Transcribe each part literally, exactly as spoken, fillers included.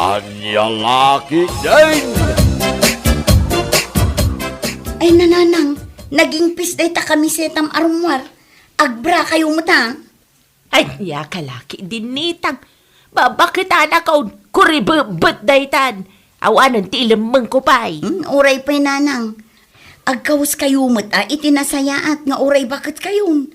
Ania la ketdin? Ay, nanang, nagingpis dayta kamisetam a rummuar. Agbra kayo met, a? Ania ka la ketdin, Ninang? Babaketanakon, kuribetbet daytan. Awanen ti ilemmengko pay. Hmm, uray pay, nanang. Agkawes kayo met a iti nasayaat nga uray baket kayon.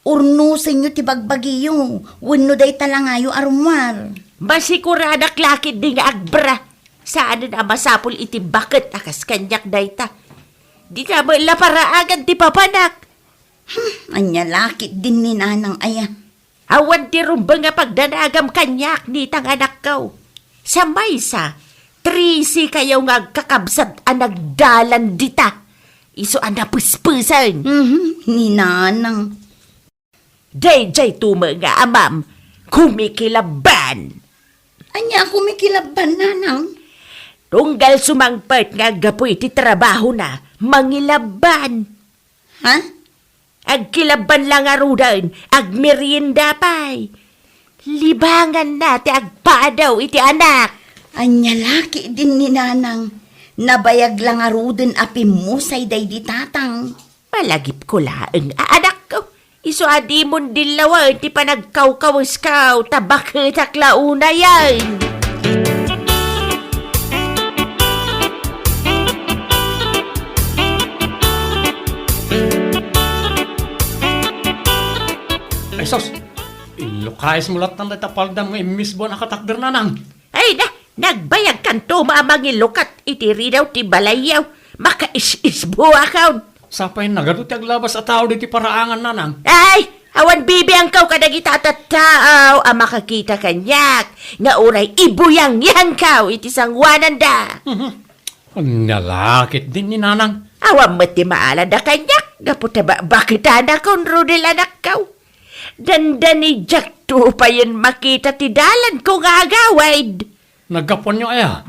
Urnosenyo ti bagbagiyo, wenno dayta langayo a rummuar. Masiguradak la ketdi nga agbra. Saanen a masapul iti baket a kas kaniak dayta. Dita met la paraagan ti papanak. Hmm, ania la ketdin, Ninang, aya? Awan ti rumbeng a pagdanagam kaniak, Ninang, anakko. Sa maysa, trese kayo nga agkakabsat a nagdalan dita. Isu a napespesen. Mhm, ni nanang. Daydiay to met nga amam, kumikilabban. Ania a kumikilabban, nanang? Tunggal sumangpet nga aggapu iti trabahona, mangilabban. Ha? Agkilabban la ngaruden, agmerienda pay. Libanganna ti agpadaw iti anak. Ania la ketdin ni nanang, nabayag la ngaruden a pimmusay daydi tatang. Malagipko laeng a anakko. Isu a dimon dillawen ti panagkawkawesko, ta baketak la unayen. Ay, sus! Inlukayesmo lattan dayta paldam nga immisbo a nakatakder, nanang. Ay na, nagbayagkanto met a mangilukat iti ridaw ti balayyo. Makaisisbo akon. Sapay nagadu ti aglabas a tao diti paraangan, nanang. Ay, awan bibiangko kadagiti a tattao a makakita kaniak nga uray ibuyangyangko iti sangoananda. Mhm. Ania la ketdin ni nanang? Awan met ti maalada kaniak gapu ta ba-, baketanakon, Rodel, anakko. Dandani diakto payen makita ti dalanko nga agawid. Naggapuanyo aya?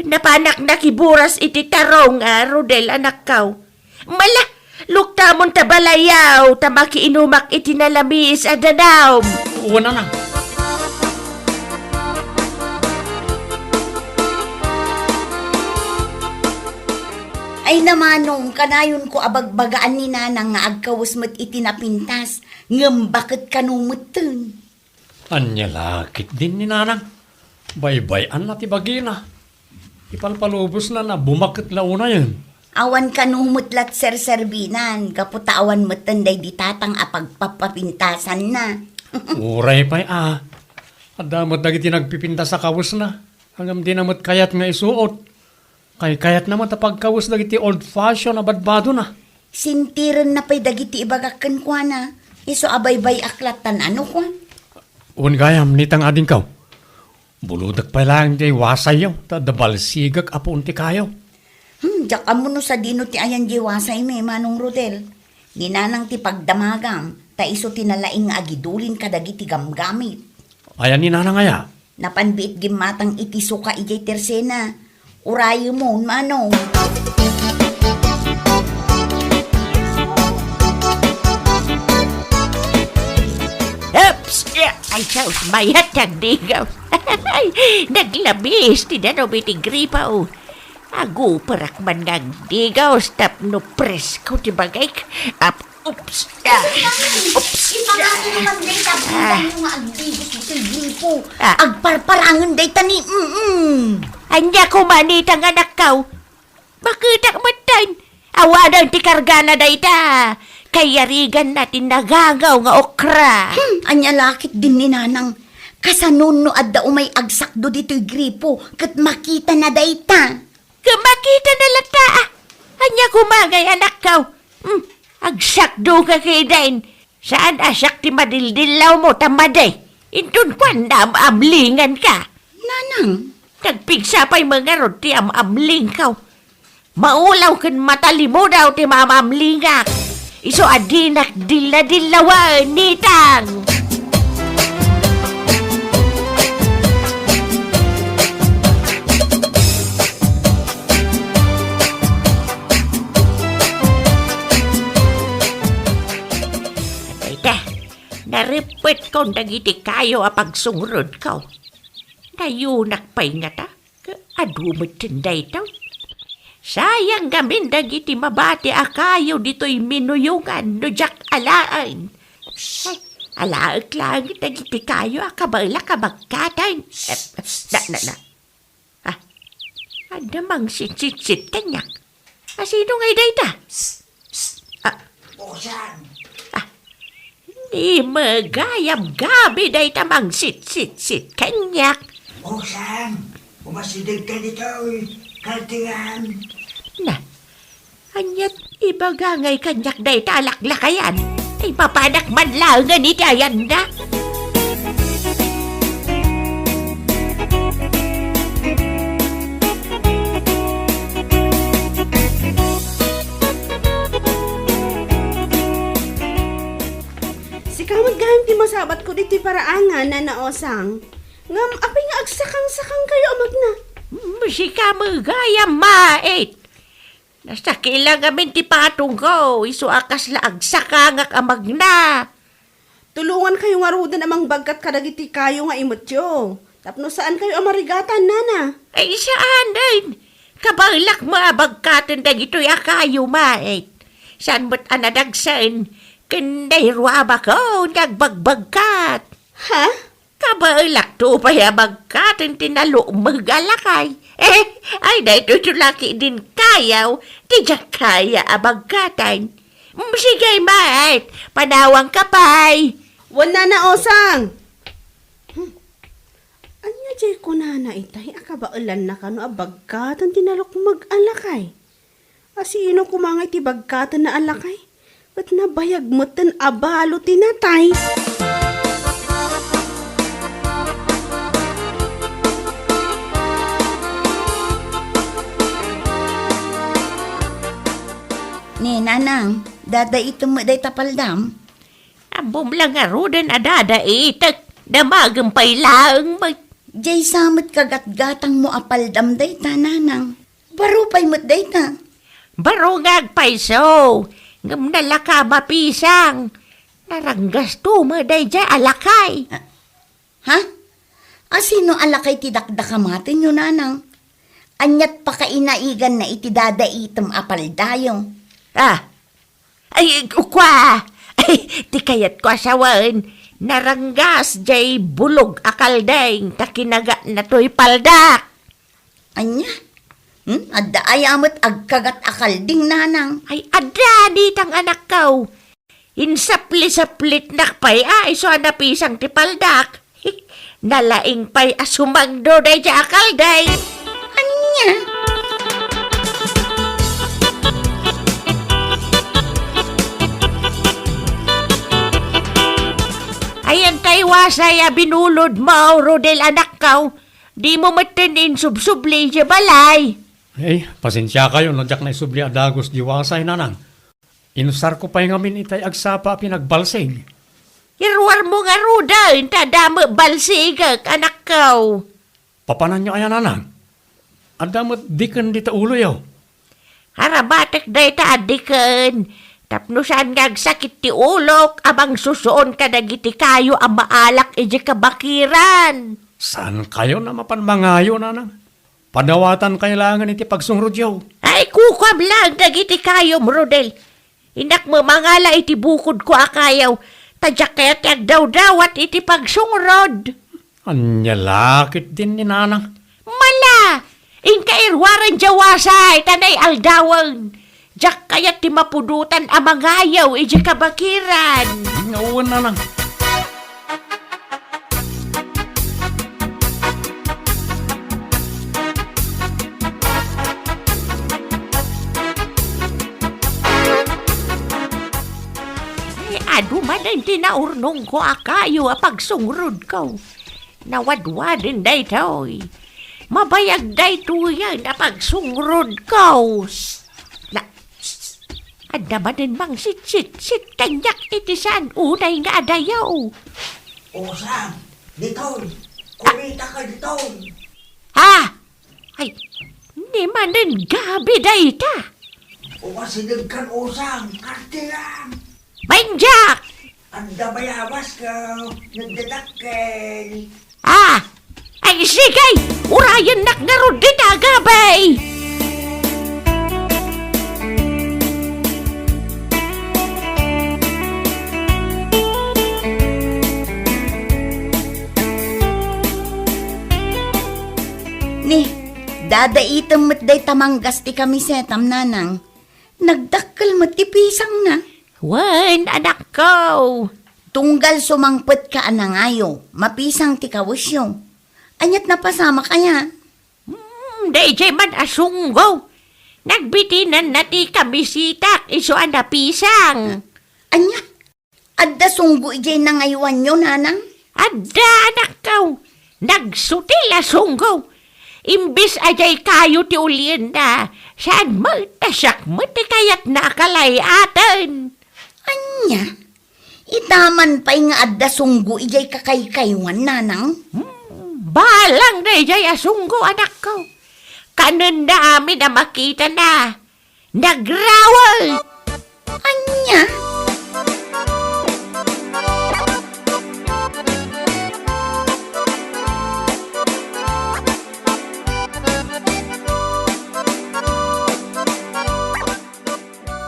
Napanak nakiburas iti tarong a, Rodel, anakko. Mala, luktamon ta balayyo, ta makiinumak iti nalamiis a danum. Wen, nanang. Ay, namanong, kanayonko a bagbagaan ni nanang nga agkawes met iti napintas, ngem baket kano metten. Ania la ketdin ni nanang? Baybay-anna ti bagina. Ipalpalubosna a bumaket la unayen. Awan kano met la ti serserbinan, gapu ta awan metten daydi tatang a pagpapapintasanna. Uray pay a. Adda met dagiti nagpipintas a kawesna. Ngem dina met kayat nga isuot. Kaykayatna met a pagkawes dagiti old fashion a badbadona. Sintirenna pay dagiti ibagak kenkuana, isu a baybay-ak lattan a no kua. Wen gayam, ninang, adingko. Bulodek pay laeng diay wasayyo, ta adda balsigek a puon ti kayo. Hmm, diak ammo no sadino ti ayan diay wasaymi, Manong Rodel. Ni nanang ti pagdamagam, ta isu ti nalaing nga agidulin kadagiti gamgamit. Ayan ni nanang aya? Napan biit gimmatang iti suka idiay tersena. Urayemon, Manong. Oops! Ay, sus, mayat ti agdigaw. Naglabis ti danum iti gripo. Aguperak man nga agdigaw tapno presko ti bagik. Ap-, oops. Ah. Oops. Ipangako man dayta, ah, bidanyo nga agdigos ditoy gripo. Ah. Agparparangen dayta ni, mm. Ania koma, ninang, anakko? Baketak metten. Awanen ti kargana dayta. Kayariganna ti nagangaw nga okra. Hmm, ania la ketdin ni nanang? Kasano no adda umay agsakdo ditoy gripo ket makitana dayta? Ket makitana latta, a. Ania koma ngay, anakko? Hmm, agsakdo ka ketdin. Saan a siak ti madildillawmo ta madi. Inton kuan, naam-amlinganka. Nanang. Nagpigsa pay ngarud ti am-amlingko. Maulaw ken matalimudaw ti maam-amlingak. Isu a dinak dilla-dillawen, ninang. Dayta, narippetkon dagiti kayo a pagsungrudko. Nayunak pay ngata. Adu metten daytoy. Sayang ngamin dagiti mabati a kayo ditoy minuyongan no diak alaen. Ay, alaek laeng dagiti kayo a kabaelak a bagkaten. Eh, na, na, na. Ah, adda mangsitsitsit kaniak. A, sino ngay dayta? Ah, Usang! Ah, ni magayam gabi dayta mangsitsitsit kaniak. Usang! Umasideg ka ditoy, kaltian! Na, aniat ibaga ngay kaniak dayta a laklakayan? Ay, mapanak man laengen iti ayanna. Sika met gayam ti masabatko ditoy paraangan, Nana Osang. Ngem apay nga agsakang-sakang kayo a magna? Mm, sika met gayam, mait. Nasakit la ngamin ti patongko, isu a kasla agsakangak a magna. Tulongan kayo ngaruden a mangbagkat kadagiti kayo nga imetyo. Tapno saan kayo a marigatan, nana. Ay, saan, ay. Kabaelak met a bagkaten dagitoy a kayo, mait. Saan met a nadagsen, ken nairuabako nga agbagbagkat. Ha? Kabaelakto pay a bagkaten ti nalukmeg a lakay. Eh, ay, daytoy ti laki din kayaw, ti diak kaya a bagkaten. Mm, sige, mait, panawangka pay. Wen, Nana Osang. Hmm. Ania jay kunana itay a kabaelanna kano a bagkaten ti nalukmeg a lakay? A sino koma nga iti bagkatenna a lakay? Ket nabayag metten a balo ti natay. Ni Nanang, dadaitem met dayta paldam? Ammom la ngaruden a dadaitek, damagem pay laeng met. Jay sa met kagatgatangmo a paldam dayta, Nanang. Baro pay met dayta. Baro nga agpayso, ngem nalaka mapisang. Naranggasto met daydiay a lakay. Ah, ha? A sino a lakay ti dakdakamatenyo, Nanang? Aniat pakainaiganna iti dadaitem a paldayo? Ah, ay, kua! Ay, ti kayatko a sawen, naranggas jay bulog a kaldeng ta kinagana toy paldak. Ania? Hmm? Adda aya met agkagat a kalding, Nanang? Ay, adda, nitang anakko. Insapli-saplitnak pay a isu a napisang ti paldak. Nalaing pay a sumangdo daydiay a kaldeng. Ania? Ayan tay wasay a binulodmo, Rodel, anakko. Dimo metten insubsubli idiay balay. Eh, pasensiakayo no diak naisubli a dagus di wasay, Nanang. Inusarko pay ngamin itay agsapa a pinagbalsig. Iruarmo ngaruden ta adda met balsigek, anakko. Papananyo aya, Nanang? Adda met diken dita uloyo. Arabatek dayta a diken, tapno saan nga agsakit ti ulok a mangsusuon kadagiti kayo a maalak idiay kabakiran. Saankayon a mapan mangayo, Nanang? Padawatankayo laengen iti pagsungrodyo. Ay, kukuam laeng dagiti kayom, Rodel. Innak met mangala iti bukodko a kayo, ta diak kayat ti agdawdawat iti pagsungrod. Ania la ketdin ni Nanang? Mala! Inka iruaren diay wasay, ta nay-aldawen. Diak kayat ti mapudotan a mangayo idiay kabakiran. Nga wen, Nanang. Ay, adu manen ti naurnongko a kayo a pagsungrodko. Nawadwaden daytoy. Mabayag daytoyen a pagsungrodko. Na, adda manen mangsitsitsit kaniak iti saan unay nga adayo. Usang, ditoy. Kumitaka ditoy. Ha? Ay, ni manen gabi dayta. Umasideg kan usang, kartian. Manjak! Adda bayawas ka, nagdadakkel. Ah! Ay, sige! Urayennak ngarud dita, agabay! Ni, dadaitem met dayta manggas ti kamisetam, nanang. Nagdakkel met ti pisangna. Wen, anakko. Tunggal sumangpetka a nangayo, mapisang ti kawesyo. Ania't napasamak aya? Hmm, daydiay man a sunggo. Nagbitinanna ti kamisetak isu a napisang. Ania? Adda sunggo idiay nangayoanyo, nanang? Adda, anakko. Nagsutil a sunggo. Imbes a diay kayo ti ulienna, saan met ta siak met ti kayatna a kalay-aten. Ania? Ita man pay nga adda sunggo idiay kakaykayoan, nanang? Hmm, balang daydiay a sunggo, anakko. Kanenna amin a makitana. Nagrawel! Ania?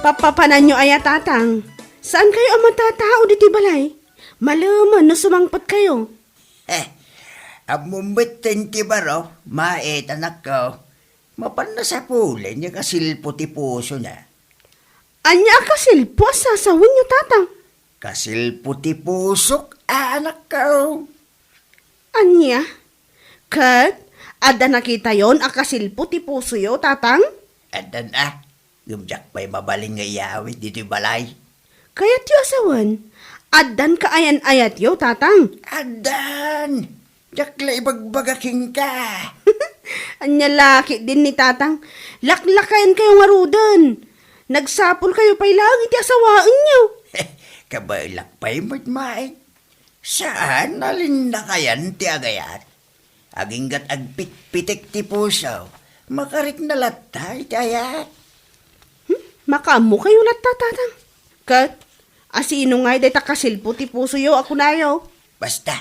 Papapananyo aya, tatang? Saankayo a matatao ditoy balay? Malemen no sumangpetkayo. Eh, ammom metten ti baro, Maet, anakko. Mapan nasapulen nga kasilpo ti pusona. Ania a kasilpo a sasawenyo, tatang? Kasilpo ti pusok, anakko. Ania? Ket adda nakitayon a kasilpo ti pusoyo, tatang? Addan a, ngem diak pay mabalin nga iyawid ditoy balay. Kayatyo a sawen, addan kaayan-ayatyo, tatang? Addan! Diak la ibagbaga kenka. Ania la ketdin ni tatang? Laklakayankayo ngaruden. Nagsapulkayo pay laeng iti asawaenyo. Kabaelak pay met, Maet. Saan a linnakayan ti agayat. Aginggat agpitpitek ti puso, makarikna latta iti ayat. Hmm? Makaammokayo latta, tatang. Ket, asino ngay dayta kasilpo ti pusoyo a kunayo? Basta,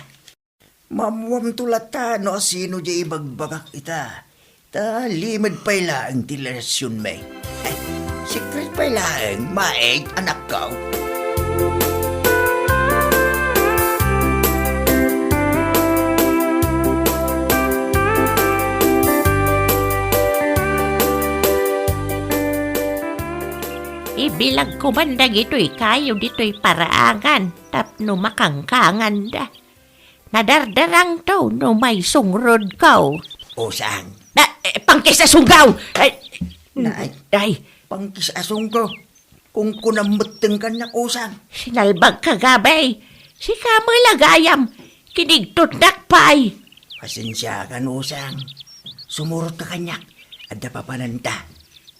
maammoamto latta no asino diay ibagbagak ita. Ta limed pay laeng ti relasionmi. Eh, secret pay laeng, Maet, anakko. Ibilagko man dagitoy kayo ditoy paraangan tapno makangkanganda. Nadardarangto no maisungrod ko. Usang. Na, eh, pangkis a sunggaw! Ay, Nay, ay, pangkis a sunggaw. Kungkunam metten kaniak, Usang. Sinalbagka, gabay. Sika met la gayam. Kinigtotnak pay. Pasensiakan, Usang. Sumurotka kaniak. Adda papananta.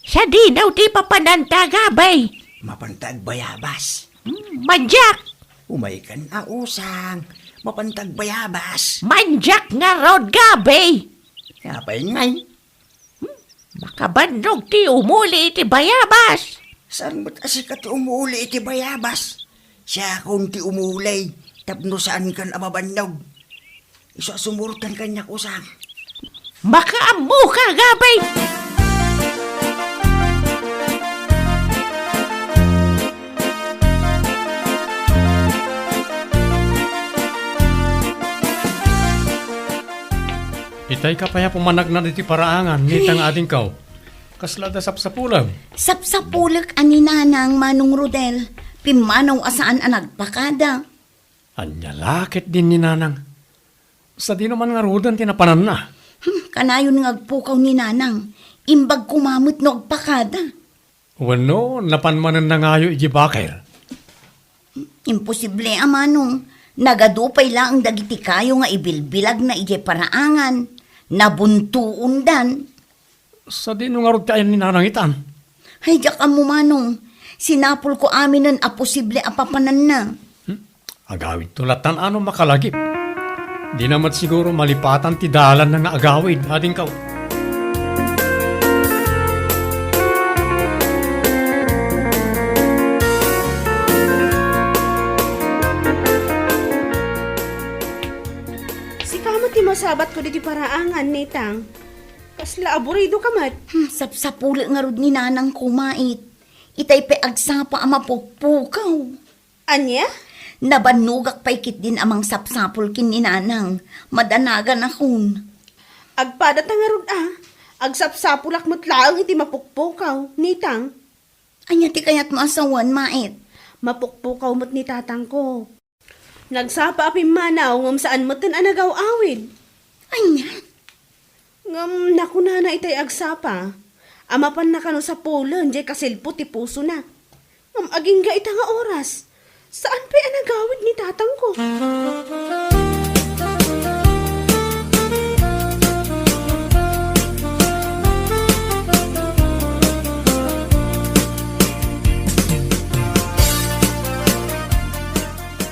Sadino ti papananta, gabay? Mapanta agbayabas. Hmm, mandiak! Umaykan a, Usang. Mapanta agbayabas. Mandiak ngarud, gabay! Apay ngay? Hmm, makabannog ti umuli iti bayabas. Saan met a sika ti umuli iti bayabas? Siakon ti umuli tapno saankan a mabannog. Isu a sumurotka kaniak, Usang. Makaammoka, gabay! Itay ka pay a pumanagna iti paraangan, nita nga adingko. Kasla adda sapsapulem? Sapsapulek a ni Nanang, Manong Rodel. Pimmanaw a saan a nagpakada. Ania la ketdin ni Nanang? Sadino man ngaruden ti napananna? Hmm, kanayon nga agpukaw ni Nanang. Imbag koma met no agpakada. Wenno, napan manen nangayo idiay bakel? Imposible a, Manong. Nagadu pay laeng dagiti kayo nga ibilbilagna idiay paraangan. Nabuntoondan. Sadino ngarud ti ayan ni Nanang itan? Ay, diak ammo, Manong. Sinapulko aminen a posible a papananna. Hmm? Agawidto latan a no makalagip. Dina met siguro malipatan ti dalanna nga agawid, adingko. Sika met ti mas- Tabatko ditoy paraangan, Nitang. Kasla aburidoka met. Hmm, sapsapulek ngarud ni Nanang ko, Mait. Itay pay agsapa a mapukpukaw. Ania? Nabannogak pay ketdin a mangsapsapul ken ni Nanang. Madanaganakon. Agpadata ngarud a, agsapsapulak met laeng iti mapukpukaw, Nitang. Ania ti kayatmo a sawen, Mait? Mapukpukaw met ni tatangko. Nagsapa a pimmanaw ngem saan metten a nagaw-awid. Ania? Ngem nakunana itay agsapa a mapanna kano sapulen diay kasilpo ti pusona. Ngem agingga ita nga oras, saan pay a nagawid ni tatangko.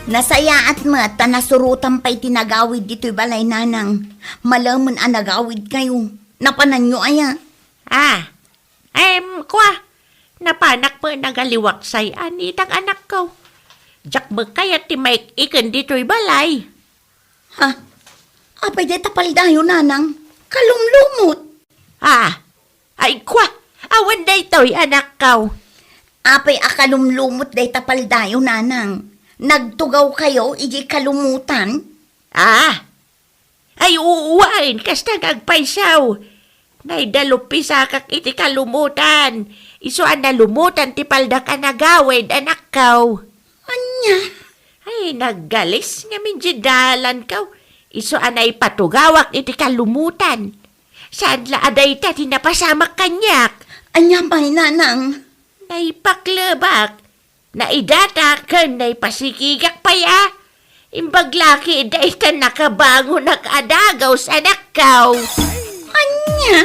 Nasayaat met ta nasurotam pay ti nagawid ditoy balay, Nanang. Malemen a nagawidkayo. Napananyo aya? Ah, em, kua, napanak met nagaliwaksay a nitang anakko. Diak met kayat ti maik-iken ditoy balay. Ha? Apay dayta paldayo, Nanang? Kalumlumot. Ah, ay, kua, awan daytoy, anakko. Apay a kalumlumot dayta paldayo, Nanang? Nagtugawkayo idiay kalumutan? Ah, ay, wen, kasta nga agpayso. Naidaluppisakak iti kalumutan. Isu a nalumutan ti paldak a nagawid, anakko. Ania? Ay, naggalis ngamin diay dalanko. Isu a naipatugawak iti kalumutan. Saan la a dayta ti napasamak kaniak? Ania pay, Nanang? Naipaklebak. Naidatak ken naipasikigak pay a. Imbag la ketdi ta nakabangonak a dagus, anakko. Ania?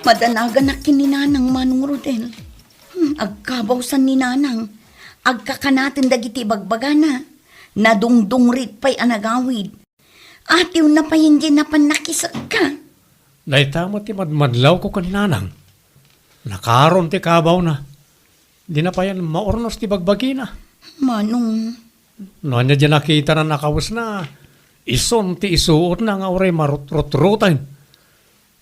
Madanaganak ken ni Nanang, Manong Rodel. Hmm, agkabawsan ni Nanang. Agkakanaten dagiti bagbagana. Nadungdungrit pay a nagawid. Atiwna pay diay napan nakisekka. Dayta met ti madmadlawko ken ni Nanang. Nakaron ti kabawna. Dina payen maurnos ti bagbagina. Manong. No ania diay nakitana a kawesna, isun ti isuotna nga uray marutrutrutan.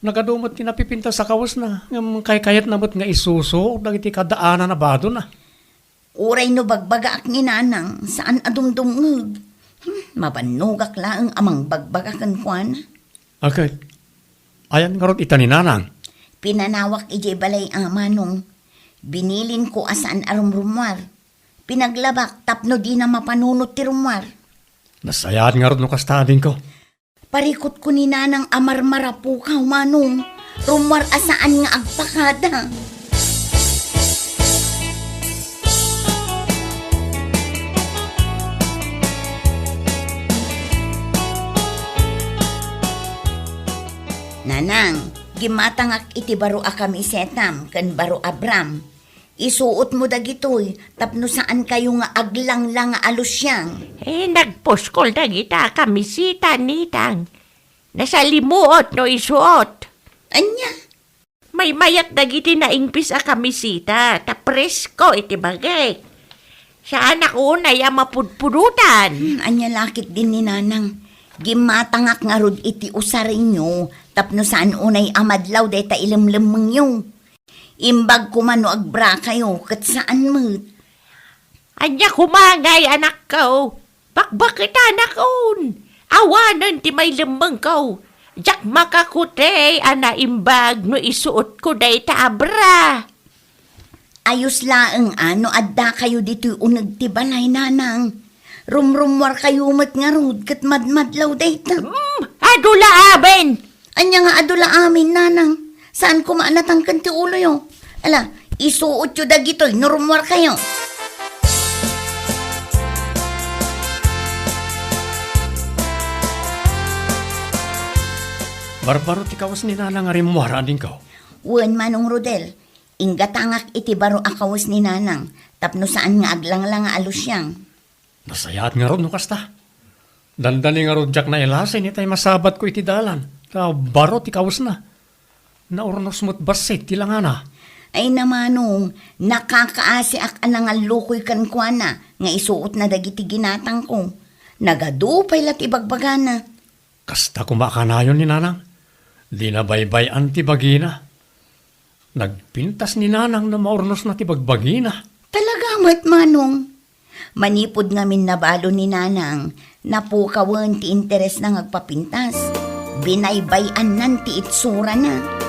Nagadu met ti napipintas a kawesna, ngem kaykayatna met nga isusuot dagiti kaddaan a badona. Uray no bagbagaak ni Nanang, saan a dumdumngeg. Hmm, mabannogak laeng a mangbagbaga kenkuana. Agay, ayan ngarud ita ni Nanang? Pinanawak idiay balay a, Manong. Binilinko a saan a rumrummuar. Pinaglabak tapno dina mapanunot ti rummuar. Nasayaat ngarud no kasta, adingko. Parikutko ni Nanang a marmarapukaw, Manong. Rummuar a saan nga agpakada. Nanang, gimmatangak iti baro a kamisetam ken baro a bram. Isuotmo dagitoy tapno saankayo nga aglanglang a lusiang. Eh, nagpuskol dagita a kamiseta, Nitang. Nasalimuot no isuot. Ania? Maymayat dagiti naingpis a kamiseta, ta presko iti bagik. Saanak unay a mapudpudotan. Hmm, ania la ketdin ni Nanang? Gimmatangak ngarud iti usarenyo tapno saan unay a madlaw dayta ilemlemmengyo. Imbag koma no agbrakayo, ket saan met. Ania koma ngay, anakko? Bakbaketanakon. Awanen ti mailemmengko. Diak makakutey a naimbag no isuotko dayta a bra. Ayos laeng a no addakayo ditoy uneg ti balay, Nanang. Rumrummuarkayo met ngarud ket madmadlaw dayta. Hmm, adu la amin! Ania nga adu la amin, Nanang? Saan koma a natangken ti uloyo? Ala, isuotyo dagitoy no rummuarkayo. Barbaro ti kawes ni Nanang a rimmuar, adingko. Wen, Manong Rodel, inggatangak iti baro a kawes ni Nanang tapno saan nga aglanglang a lusiang. Nasayaat ngarud no kasta. Dandani ngarud diak nailasin itay masabatko iti dalan, ta baro ti kawesna. Naurnos met bassit ti langana. Ay na, manong, nakakaasiak a nangallukoy kenkuana nga isuotna dagiti ginatangko. Nagadu pay la ti bagbagana. Kasta koma a kanayon ni Nanang. Dina baybay-an ti bagina. Nagpintas ni Nanang no maurnosna ti bagbagina. Talaga met, manong. Manipud ngamin nabalo ni Nanang, napukawen ti interesna nga agpapintas. Binaybay-annan ti itsurana.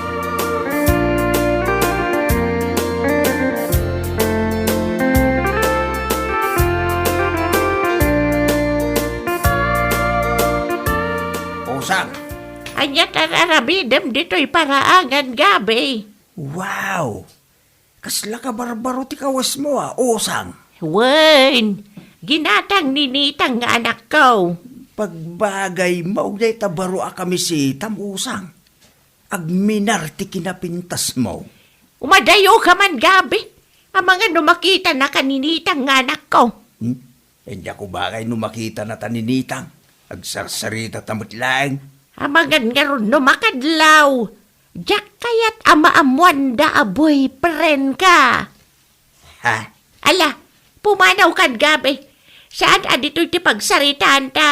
Usang. Ania ti ar-aramidem ditoy paraangan, Gabi? Wow! Kasla kabarbaro ti kawesmo a, Usang. Wen, ginatang ni Nitang nga anakko. Pagbagay, maugay ta baro a kamisitam, Usang. Agminar ti kinapintasmo. Umadayoka man, Gabi. Amangan no makitanaka ni Nitang nga anakko. Hmm? Diak ubagay no makitanata ni Nitang. Agsarsaritata met laeng. Amangan ngarud no makadlaw. Diak kayat a maammoanda a boyfriendka. Ha? Ala, pumanawkan, Gabi. Saan a ditoy ti pagsaritaanta,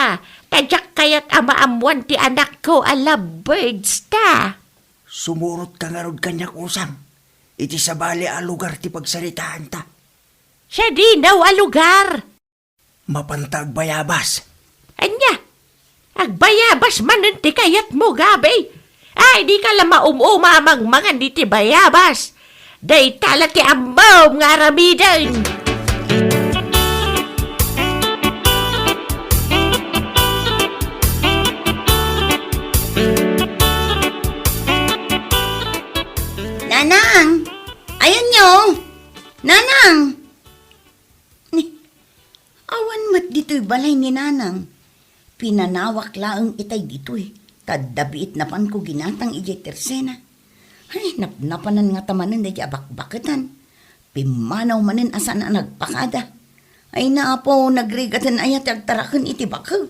ta diak kayat a maammoan ti anakko a lovebirds ta. Sumurotka ngarud kaniak, Usang. Iti sabali a lugar ti pagsaritaanta. Sadino a lugar? Mapanta agbayabas. Ania? Agbayabas manen ti kayatmo, Gabi? Ay, dika la maum-uma a mangmangan iti bayabas. Dayta la ti ammom nga aramiden. Nanang! Ayanyo! Nanang! Ni, awan met ditoy balay ni Nanang. Pinanawak laeng itay ditoy, ta adda biit napanko ginatang idiay tersena. Ay, napnapanan ngata manen daydi a bakbaketan. Pimmanaw manen a saan a nagpakada. Ay, Apo, nagrigaten aya ti agtaraken iti baket.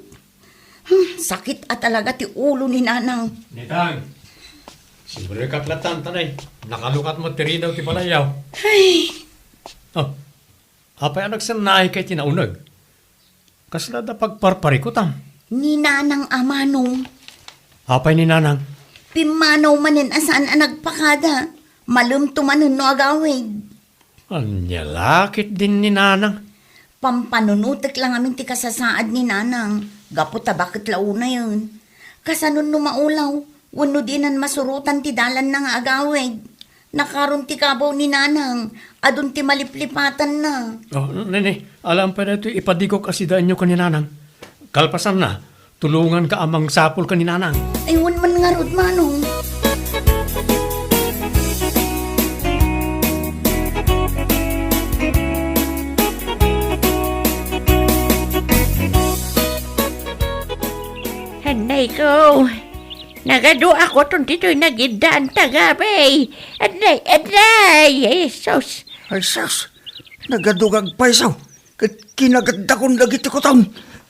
Hmm, sakit a talaga ti ulo ni Nanang. Nitang, simrekak latta, ta nay, nakalukat met ti ridaw ti balayyo. Ay. Oh, Apay a nagsannaayka iti nauneg? Kasla adda pagparparikutam? Ni Nanang a manong. Apay ni Nanang? Pimmanaw manen a saan a nagpakada. Malemto manen no agawid. Ania la ketdin ni Nanang? Pampanunotek la ngamin ti kasasaad ni Nanang. Gapu ta baket la unayen. Kasano no maulaw? Wenno dinan masurotan ti dalanna nga agawid. Nakaron ti kabaw ni Nanang, adun ti maliplipatanna. Oh, nene, alam pay daytoy ipadigok a sidaenyo ken ni Nanang. Kalpasanna, tulonganka a mangsapul ken ni Nanang. Ay, wen man ngarud, manong. Anay ko. Nagadu a kuton ditoy nagiddaanta, Gabi. Anay, anay, Jesus. Ay, sus. Nagadu nga agpayso. Ket kinagatdakon dagiti kuton.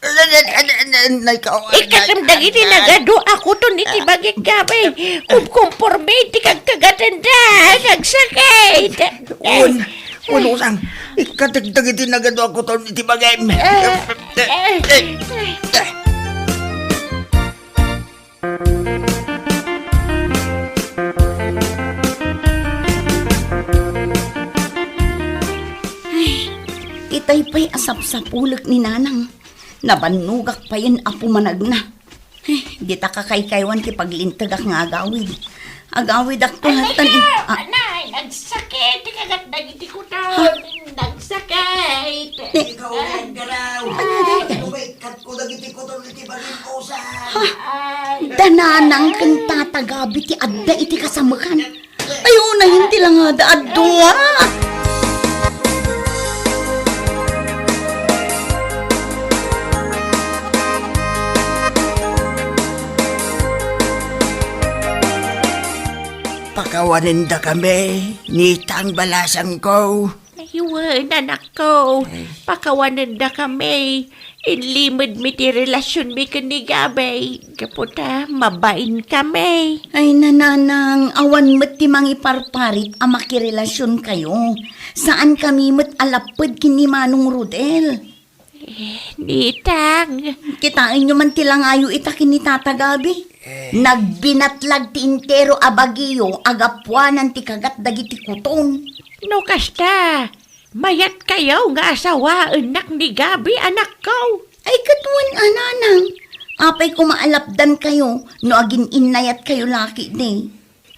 Anay, anay, anay, anay, ka-, Ikkatem dagiti anay. Nagadu a kuton iti bagik, Gabi. Kumkumpormi ti kagkagatenda. Nagsakit. Wen, wen, Usang. Ikkatek dagiti nagadu a kuton iti bagim. Eh, eh, eh. Ay, itay pay a sapsapulek ni Nanang. Nabannogak payen a pumanagna. Ay, dita kakaykaywan ti paglintegak nga agawid. Agawidakto. Anay, tan-, ah. Anay, nagsakit ti kagat dagiti kuton. Ha? Nagsakit. Ni- Ikaw, Garaw. Ania dayta? Katko dagiti kuton iti bagim, Usang. Ha? Ay. Da Nanang ken Tata Gabi ti adda iti kasamekan. Ay, unayen ti langada a dua. Pakawanendakami, Nitang balasangko. Ay, wen, anakko. Ay. Pakawanendakami. Inlimedmi ti relasionmi ken ni Gabby, gapu ta mabainkami. Ay, nanang, awan met ti mangiparparit a makirelasionkayo. Saankami met a lapped ken ni Manong Rodel. Eh, Nitang. Kitaenyo man ti langayo ita ken ni Tata Gabby. Nagbinatlag ti entero a bagiyo a gapuanan ti kagat dagiti kuton. No kasta, mayatkayo nga asawaennak ni Gabby, anakko. Ay, ket wen a, nanang. Apay koma a lapdankayo no agin-innayatkayo la ketdi?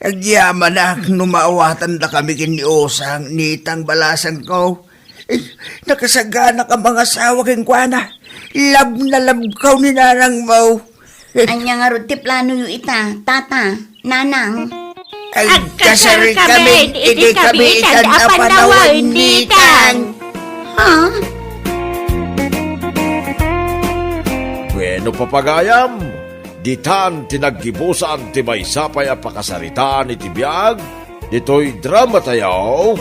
Agyamanak no maawatandakami ken ni Osang, Nitang, balasangko. Eh, nakasaganaka mangasawa kenkuana. Love na love kaw ni nanangmo. Ania ngarud ti planoyo ita, Tata, Nanang? Agkasarkami iti kabiitan a panawen, Nitang. Ha? Bueno, papagayam, ditan ti naggibusan ti maysa pay a pakasaritaan iti biag ditoy dramatayo,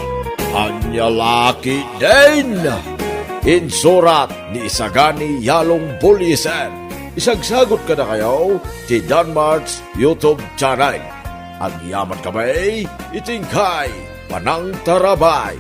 Ania La Ketdin. Insurat ni Isagani Yalong Buliesen. Isagsagut kadakayo ti Danmart's YouTube channel. Agyamankami iti inkay panangtarabay.